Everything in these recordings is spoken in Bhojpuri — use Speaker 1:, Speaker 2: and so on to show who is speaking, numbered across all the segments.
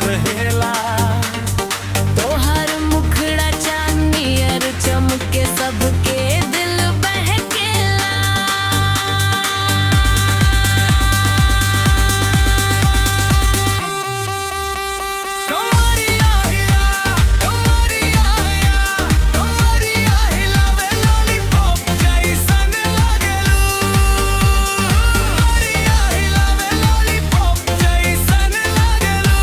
Speaker 1: रहेला।
Speaker 2: तोहर मुखड़ा चांदनियर चमके, सबके दिल बहकेला।
Speaker 1: कमरिया हिला, कमरिया हिला, कमरिया हिलावे लॉलीपॉप जैसन लागेलू। कमरिया हिलावे लॉलीपॉप जैसन लागेलू।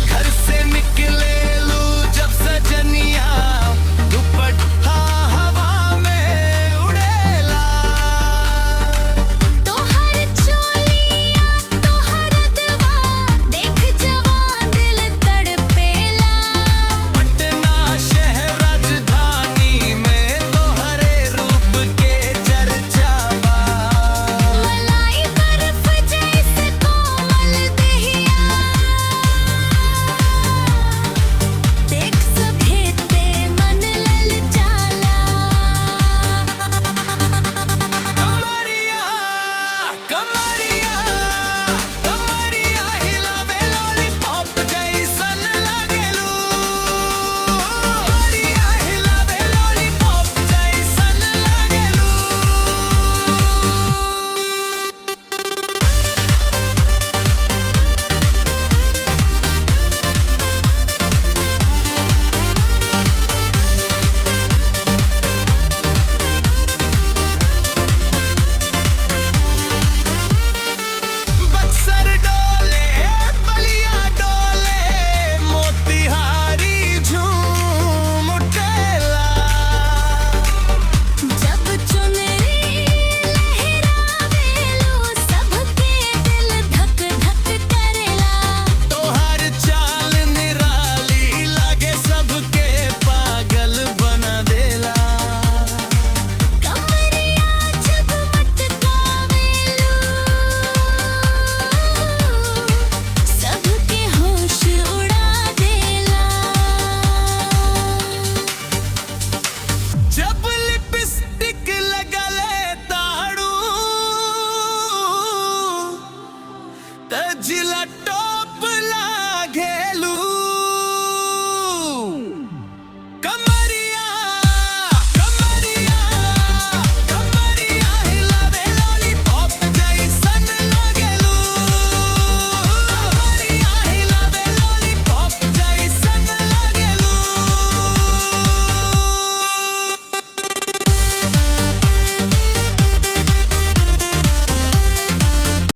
Speaker 1: घर से निकले लू जब सजनिया, दुपट्टा हवा में उड़ेला।
Speaker 2: तोहर चोलिया, तोहर दवा देख जवान दिल तड़पेला।
Speaker 1: पटना शहर राजधानी में तोहरे रूप के चर्चा बा।
Speaker 2: मलाई बर्फ जैसे कोमल देहिया, देख सभे ते मन ललचाला।
Speaker 1: कमरिया, कमरिया, कमरिया हिलावे लॉलीपॉप जैसन लागेलू। कमरिया हिलावे लॉलीपॉप जैसन लागेलू। बक्सर डोले, बलिया डोले, मोतिहारी झूम उठेला।
Speaker 2: जब चुनरी लहरावेलू, सबके दिल धक धक करेला।
Speaker 1: तोहर चाल निराली लागे, सबके पागल बना देला।
Speaker 2: कमरिया जब मटकावेलू, सबके होश उड़ा देला।
Speaker 1: जब लिपस्टिक लगा ले ताड़ू, त जिला टॉप लागेला।